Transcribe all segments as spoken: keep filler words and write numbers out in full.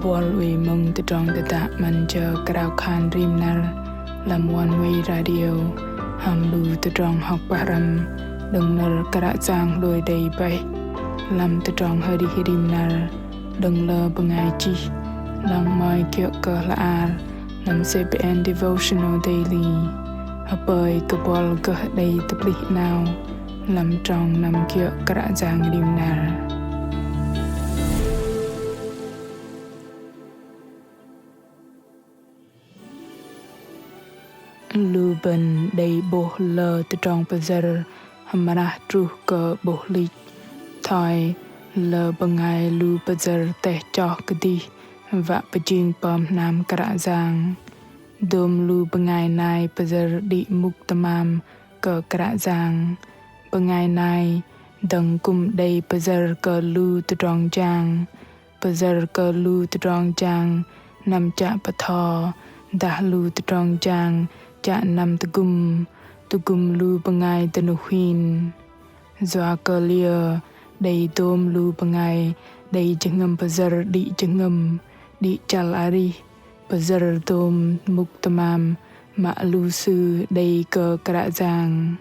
Buăl oei mơ̆ng tơdrong tơdă 'Măn Jơ Krao Khan Rim Năr lăm One Way Radio hăm lu tơdrong hŏk pơhrăm đơ̆ng nơ̆r Kră Yang hlôi đei bơih lăm tơdrong arih rim năr đơ̆ng lơ bơngai chih, lăng mă kiơ̆ kơ hla ar lăm C B N Devotional Daily. Hơpơi kơ buăl gơh đei tơplih 'nao lăm trong năm kiơ̆ Kră Yang rim năr. Lu bơ̆n đei 'bôh lơ tơdrong pơyơ̆r hmrah truh kơ 'bôh lik. Thoi lơ bơngai lu pơyơ̆r teh choh kơdih wă pơjing pơm hnam Kră Yang. Dôm lu bơngai nai pơyơ̆r đĭ mŭk tơmam kơ Kră Yang. Bơngai nai dơ̆ng kư̆m đei pơyơ̆r kơ lu tơdrong jang. Pơyơ̆r kơ lu tơdrong jang năm chă pơtho, dah lu tơdrong jang chă năm tơgŭm, tơgŭm lu bơngai dơnuh hin. Yua kơ liơ đei dôm lu bơngai đei jơhngơ̆m pơyơ̆r đĭ jơhngơ̆m, đĭ chăl arih, pơyơ̆r dôm mŭk tơmam mă lu sư đei kơ Kră Yang.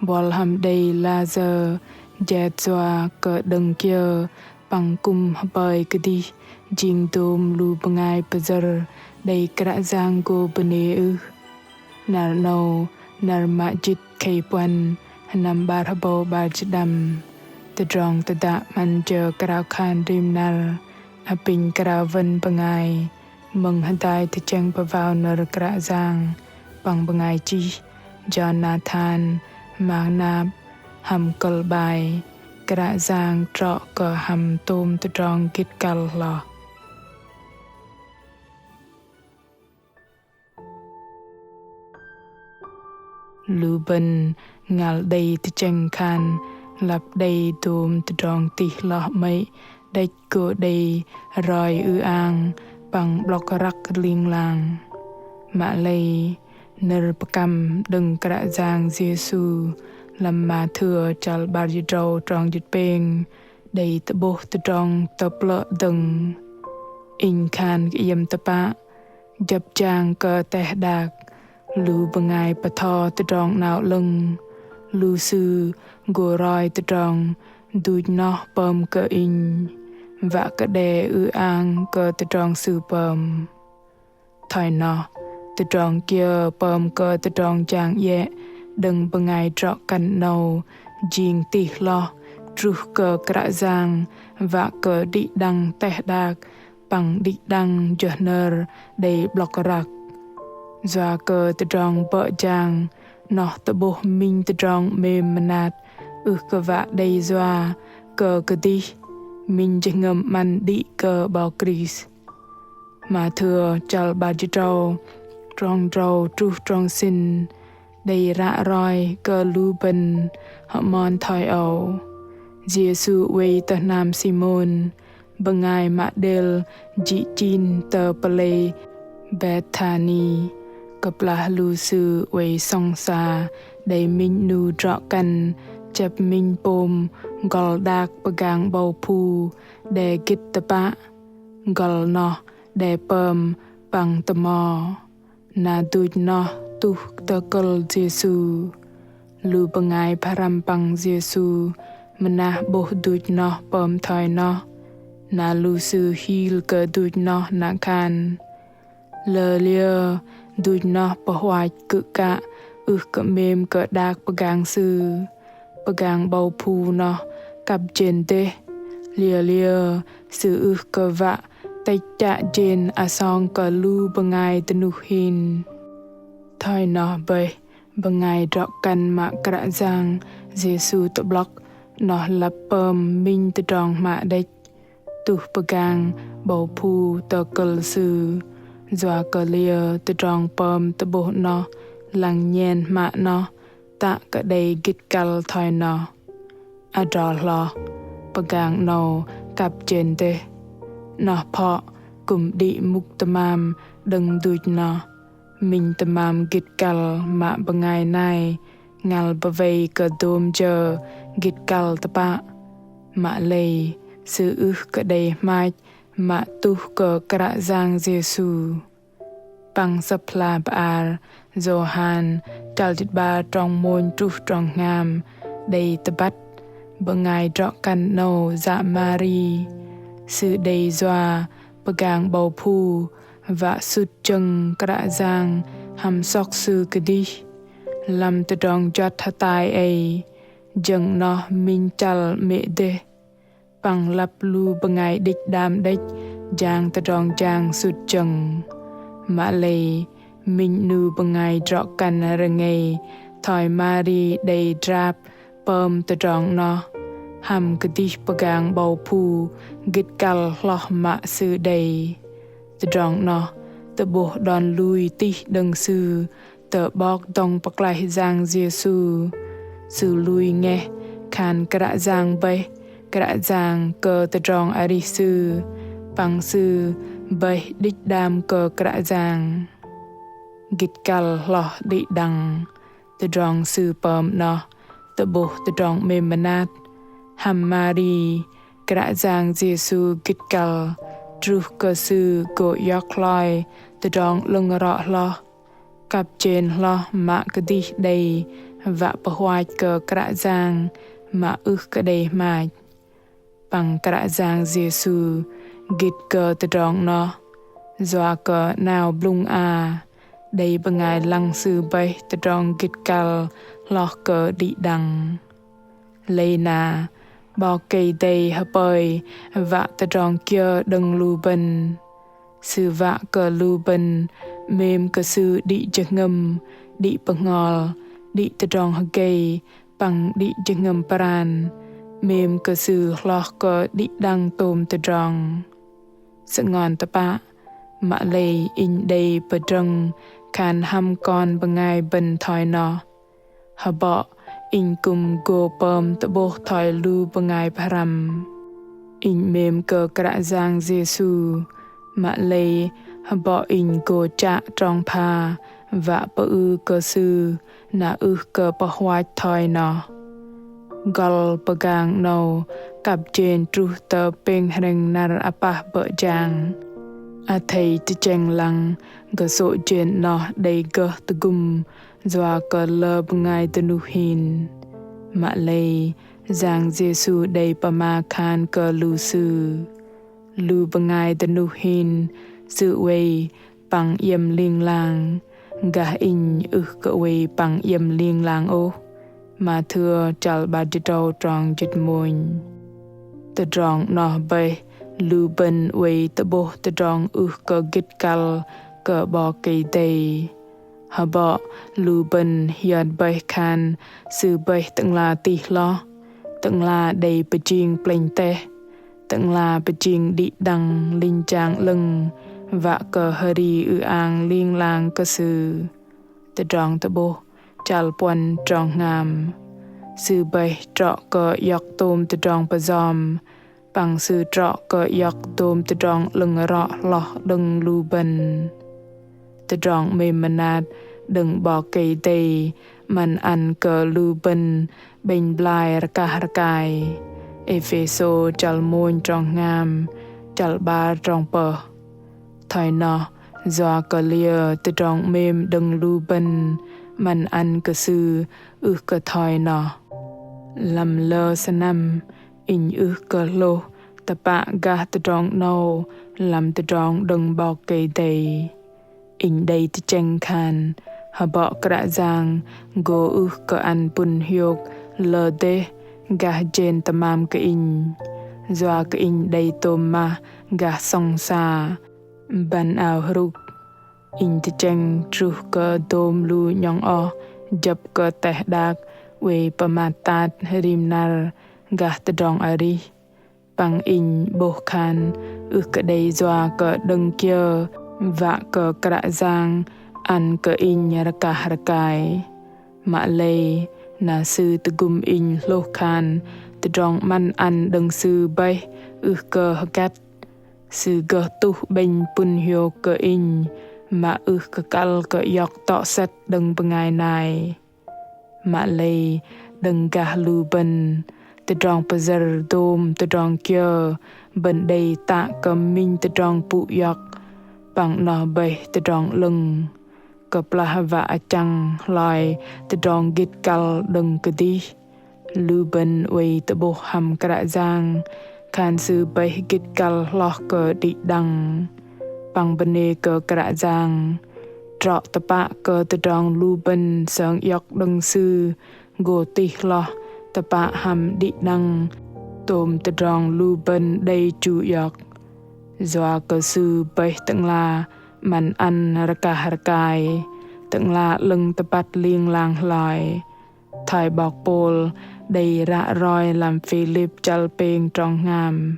Buăl hăm đei lah sơ̆ jet yua kơ đơ̆ng kiơ păng kư̆m hơpơi kơdih jing dôm lu bơngai pơyơ̆r đei Kră Yang gô bơnê ưh. Năr 'nâu, năr mơjĭt khei puăn, sơnăm 'bar hơbâu 'bar jĭt đăm. Tơdrong tơdă 'Măn Jơ Krao Khan Rim Năr apinh krao wơ̆n bơngai mơ̆ng hơdai tơchĕng pơwao nơ̆r Kră Yang păng bơngai chih Jonathan Mang Nap hăm kơ̆l 'bai Kră Yang trŏ kơ hăm tôm tơdrong gĭt kăl hloh. Lu bơ̆n ngăl đei tơchĕng khan lăp đei dôm tơdrong tih hloh 'mơ̆i đĕch gô đei roi ư-ang păng 'blŏk răk ling lang. Mă lei nơ̆r pơkăm đơ̆ng Kră Yang Yêsu lăm Mathêu chăl 'bar jĭt tơdrâu trong jĭt pêng đei tơ'bôh tơdrong tơplơ̆ dơ̆ng. Inh khan kơ iĕm tơpă, jăp jang kơ teh đak, lu bơngai pơtho Tơdrong 'Nao 'Lơ̆ng, lu sư gô roi tơdrong duch noh pơm kơ Inh, wă kơ đe ư-ang kơ tơdrong Sư pơm. Thoi noh, tơdrong kiơ pơm kơ tơdrong jang iĕ đơ̆ng bơngai drŏ kăn 'nâu jing tih hloh truh kơ Kră Yang, wă kơ đĭ đăng teh đak păng đĭ đăng jơhnơr đei 'blŏk răk. Yua kơ tơdrong bơ̆ jang noh tơ'bôh minh tơdrong 'mêm mơnat, ưh kơ wă đei yua kơ kơdih minh jơhngơ̆m 'măn đĭ kơ 'Bok Krist. Mathêu chăl 'bar jĭt tơdrâu, trong tơdrâu truh trong sĭn, đei ră roi kơ lu bơ̆n hơmon thoi âu. Yêsu oei tơ hnam Simôn, bơngai mă đêl jĭ chin tơ pơlei Bêthani, kơplah lu sư oei sŏng sa đei minh 'nu drŏ kăn chĕp minh pôm gŏl đak pơgang 'bâu phu đe gĭt tơpă. Gŏl noh đe pơm păng tơmo. Na duch noh tuh tơ kơ̆l Yêsu. Lu bơngai pơhrăm păng Yêsu mơnah 'bôh duch noh pơm thoi noh. Na lu sư hil kơ duch noh na khan: Lơ liơ duch noh pơhuach kư̆ kă ưh kơ 'mêm kơ đak pơgang sư. Pơgang 'bâu phu noh kăp jên dêh. Liơ liơ sư ưh kơ wă tĕch chă jên asong kơ lu bơngai dơnuh hin. Thoi noh bơih, bơngai drŏ kăn mă Kră Yang Yêsu tơ'blŏk noh lăp pơm minh tơdrong hmă đĕch. Tuh pơgang 'bâu phu tơ kơ̆l sư. Yua kơ liơ tơdrong pơm tơ'bôh noh lăng nhen hmă noh tă kơ đei gĭt kăl thoi noh. Adrol hloh, pơgang 'nâu kăp jên dêh. Noh phŏ kư̆m đĭ mŭk tơmam đơ̆ng duch noh. Minh tơmam gĭt kăl mă bơngai nai ngăl bơwei kơ dôm jơ gĭt kăl tơpă. Mă lei sư ưh kơ đei hmach mă tuh kơ Kră Yang Yêsu. Păng Sơ̆p hla bơar Yôhan chăl jĭt 'bar trong mônh truh trong hngam đei tơbăt bơngai drŏ kăn 'nâu yă Mari. Sư đei yua pơgang 'bâu phu wă sŭt jơ̆ng Kră Yang hăm sŏk Sư kơdih. Lăm tơdrong juăt hơtai ei, jơ̆ng noh minh chăl 'mê̆ dêh. Păng lăp lu bơngai đĭch đam đĕch jang tơdrong jang sŭt jơ̆ng. Mă lei minh 'nu bơngai drŏ kăn rơngei thoi Mari đei drap pơm tơdrong noh hăm kơdih pơgang 'bâu phu gĭt kăl hloh mă sư đei. Tơdrong noh tơ'bôh đon lui tih đơ̆ng sư tơ 'Bok dŏng pơklaih Yang Yêsu. Sư lui ngeh khan Kră Yang bơih Kră Yang kơ tơdrong arih sư, păng sư bơih đĭch đam kơ Kră Yang. Gĭt kăl hloh đĭ đăng, tơdrong sư pơm noh tơ'bôh tơdrong 'mêm mơnat. Hăm Mari, Kră Yang Yêsu gĭt kăl truh kơ sư gô iŏk hloi tơdrong 'lơ̆ng rŏ hloh, kăp jên hloh mă kơdih đei wă pơhuach kơ Kră Yang mă ưh kơ đei hmach. Păng Kră Yang Yêsu gĭt kơ tơdrong noh, yua kơ 'nao blŭng a đei bơngai lăng Sư bơih tơdrong gĭt kăl hloh kơ đĭ đăng. Lei na, 'Bok Kei-Dei hơpơi wă tơdrong kiơ đơ̆ng lu bơ̆n? Sư wă kơ lu bơ̆n 'mêm kơ Sư đĭ jơhngơ̆m, đĭ bơhngol, đĭ tơdrong hơgei, păng đĭ jơhngơ̆m pran, 'mêm kơ Sư hloh kơ đĭ đăng tôm tơdrong. Sơngon tơpă, mă lei inh đei pơdrơ̆ng khan hăm kon bơngai bơ̆n thoi noh. Hơbŏ inh kư̆m gô pơm tơ'bôh thoi lu bơngai pơhrăm. Inh 'mêm kơ Kră Yang Yêsu, mă lei hơbŏ inh gô chă trong pha wă pơư kơ Sư na ưh kơ pơhuach thoi noh. Gŏl pơgang 'nâu kăp jên truh tơ pêng hrĕng năr apah bơ̆ jang. Athei tơchĕng lăng gơsô̆ jên 'noh đei gơh tơgŭm yua kơ lơ bơngai dơnuh hin. Mă lei Yang Yêsu đei pơma khan kơ lu sư: Lu bơngai dơnuh hin, sư oei păng iĕm ling lang, gah Inh ưh kơ oei păng iĕm ling lang ôh. Mathêu chăl 'bar jĭt tơdrâu trong jĭt mônh. Tơdrong 'noh bơih lu bơ̆n oei tơ'bôh tơdrong ưh kơ gĭt kăl kơ 'Bok Kei-Dei. Hơbŏ lu bơ̆n hiơt bơih khan Sư bơih Tơ'ngla tih hloh, Tơ'ngla đei pơjing plĕnh teh, Tơ'ngla pơjing đĭ đăng linh jang 'lơ̆ng, wă kơ hơri ư-ang ling lang kơ Sư. Tơdrong Tơ'bôh chăl puăn trong hngam. Sư bơih trŏ kơ iŏk tôm tơdrong pơjom, păng Sư trŏ kơ iŏk tôm tơdrong 'lơ̆ng rŏ hloh đơ̆ng lu bơ̆n. Tơdrong 'mêm mơnat đơ̆ng 'Bok Kei-Dei 'măn ăn kơ lu bơ̆n 'bĕnh blai rơkah rơkai. Êphêsô chăl mônh trong hngam, chăl 'bar trong pơh. Thoi noh, yua kơ liơ tơdrong 'mêm đơ̆ng lu bơ̆n 'măn ăn kơ Sư ưh kơ thoi noh. Lăm lơ sơnăm, inh ưh kơ hlôh tơpă gah tơdrong 'nâu lăm tơdrong đơ̆ng 'Bok Kei-Dei. Inh đei tơchĕng khan, hơbŏ Kră Yang gô ưh kơ ăn pŭn hiôk lơ dêh gah jên tơmam kơ inh. Yua kơ inh đei tôm mah gah sŏng sa, băn ao hrŭk. Inh tơchĕng truh kơ dôm lu 'nhŏng oh jơ̆p kơ teh đak oei pơmat tat rim năr gah tơdrong arih. Păng inh 'bôh khan ưh kơ đei yua kơ đơ̆ng kiơ wă kơ Kră Yang ăn kơ inh rơkah rơkai. Mă lei na Sư tơgŭm inh hlôh khan tơdrong 'măn ăn đơ̆ng Sư bơih ưh kơ hơgăt. Sư gơh tuh 'bĕnh pŭn hiôk kơ inh, mă ưh kơ kăl kơ iŏk tŏ sĕt đơ̆ng bơngai nai. Mă lei đơ̆ng gah lu bơ̆n, Tơdrong pơyơ̆r dôm tơdrong kiơ bơ̆n đei tă kơ minh tơdrong pŭ iŏk, păng noh bơih tơdrong 'lơ̆ng. Kơplah wă achăng hloi tơdrong gĭt kăl đơ̆ng kơdih, lu bơ̆n oei tơ'bôh hăm Kră Yang khan Sư bơih gĭt kăl hloh kơ đĭ đăng. Păng bơnê kơ Kră Yang, trŏ tơpă kơ tơdrong lu bơ̆n sơng iŏk đơ̆ng Sư gô tih hloh tơpă hăm đĭ đăng tôm tơdrong lu bơ̆n đei chu iŏk. Yua kơ Sư bơih Tơ'ngla 'măn ăn rơkah rơkai, Tơ'ngla 'lơ̆ng tơbăt ling lang hloi. Thoi 'bok Pôl đei ră roi lăm Philip chăl pêng trong hngam: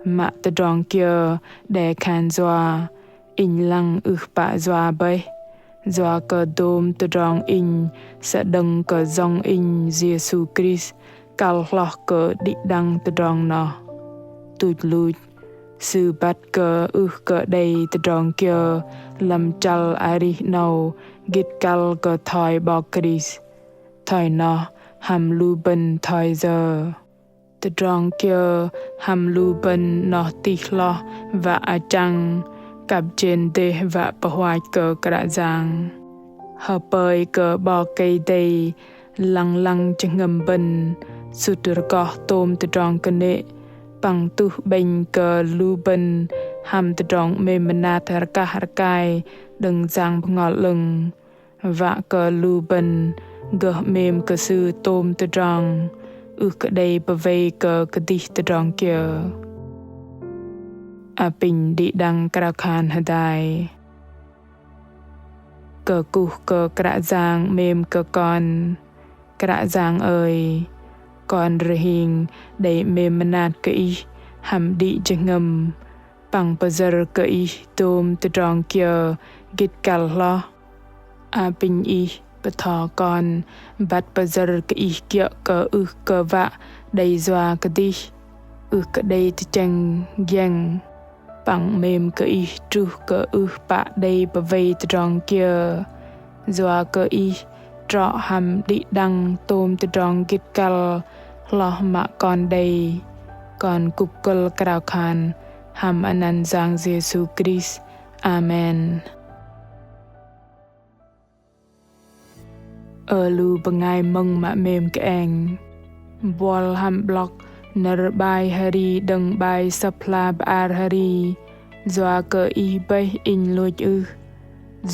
Mă tơdrong kiơ đe khan yua, inh lăng ưh pă yua bơih, yua kơ dôm tơdrong inh sơđơ̆ng kơ Yang inh Yêsu Krist kăl hloh kơ đĭ đăng tơdrong noh. Tuch luch, Sư băt kơ ưh kơ đei tơdrong kiơ lăm chăl arih 'nâu gĭt kăl kơ thoi 'Bok Krist. Thoi noh hăm lu bơ̆n thoi yơ? Tơdrong kiơ hăm lu bơ̆n noh tih hloh wă achăng kăp jên dêh wă pơhuach kơ Kră Yang? Hơpơi kơ 'Bok Kei-Dei lăng lăng jơhngơ̆m bơ̆n, sŭt rơgoh tôm tơdrong kơnê̆, păng tuh 'bĕnh kơ lu bơ̆n hăm tơdrong 'mêm mơnat rơkah rơkai đơ̆ng Yang Bơhngol 'Lơ̆ng. Wă kơ lu bơ̆n gơh 'mêm kơ Sư tôm tơdrong, ưh kơ đei pơwei kơ kơdih tơdrong kiơ. Apinh đĭ đăng krao khan hơdai. Kơkuh kơ Kră Yang 'mêm kơ kon. Kră Yang ơi, kon rơhing đei 'mêm mơnat kơ Ih hăm đĭ jơhngơ̆m, păng pơyơ̆r kơ Ih dôm tơdrong kiơ gĭt kăl hloh. Apinh Ih bơtho kon băt pơyơ̆r kơ Ih kiơ̆ kơ ưh kơ wă đei yua kơdih, ưh kơ đei tơchĕng giĕng, păng 'mêm kơ Ih truh kơ ưh pă đei pơwei tơdrong kiơ. Yua kơ Ih trŏ hăm đĭ đăng tôm tơdrong gĭt kăl hloh mă kon đei. Kon kŭp kơ̆l krao khan hăm anăn Yang Yêsu Krist. Amen. Ơ lu bơngai mơ̆ng mă 'mêm kơeng. Buăl hăm 'blŏk nơ̆r 'bai hri đơ̆ng 'bai Sơ̆p hla bơar hri. Yua kơ Ih bơih inh lôch ưh?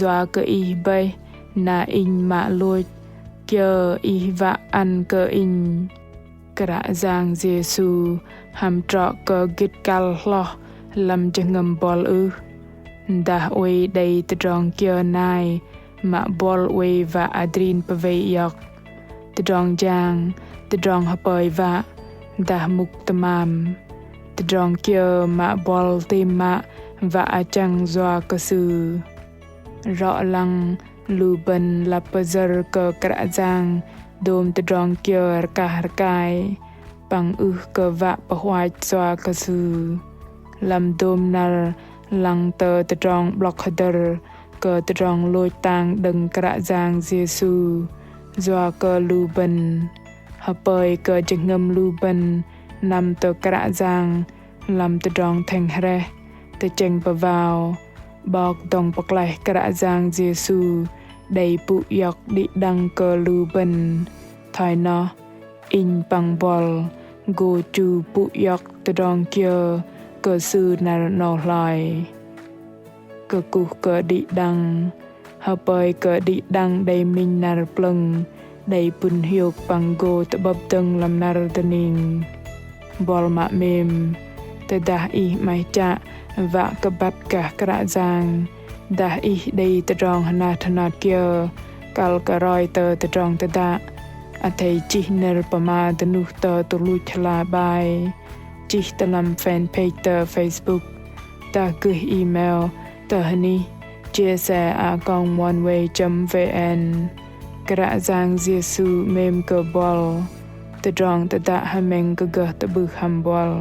Yua kơ Ih bơih na inh mă lôch, kiơ Ih wă ăn kơ inh? Kră Yang Yêsu hăm trŏ kơ gĭt kăl hloh lăm jơhngơ̆m buăl ưh? Dah oei đei tơdrong kiơ nai mă buăl oei wă adrin pơwei iŏk? Tơdrong jang, tơdrong hơpơi wă, dah mŭk tơmam? Tơdrong kiơ mă buăl têm mă wă achăng yua kơ Sư? Rŏ lăng lu bơ̆n lăp pơyơ̆r kơ Kră Yang dôm tơdrong kiơ rơkah rơkai, păng ưh kơ wă pơhuach yua kơ Sư. Lăm dôm năr lăng tơ tơdrong 'blŏk hơdơ̆r kơ tơdrong lôch tang đơ̆ng Kră Yang Yêsu yua kơ lu bơ̆n. Hơpơi kơ jơhngơ̆m lu bơ̆n năm tơ Kră Yang lăm tơdrong thĕng hrĕh, tơchĕng pơwao. 'Bok dŏng pơklaih Kră Yang Yêsu đei pŭ iŏk đĭ đăng kơ lu bơ̆n. Thoi noh, inh păng buăl gô chu pŭ iŏk tơdrong kiơ kơ Sư năr 'nâu hloi? Kơkuh kơ đĭ đăng. Hơpơi kơ đĭ đăng đei minh năr plơ̆ng, đei pŭn hiôk păng gô tơ'bơ̆p dơ̆ng lăm năr dơning. Buăl mă 'mêm, tơdah ih 'maih chă wă kơ băt gah Kră Yang, dah ih đei tơdrong hơnat hơnat kiơ kăl kơ roi tơ tơdrong tơdă, athei chih nơ̆r pơma dơnuh tơ tơluch hla bơar, chih tơ lăm fanpage tơ Facebook, dah gơih email tơ hơnih chia sẻ a còng oneway chấm vn. Kră Yang Yêsu 'mêm kơ buăl. Tơdrong tơdă hơmĕng kơ gơh tơ'bưh hăm buăl.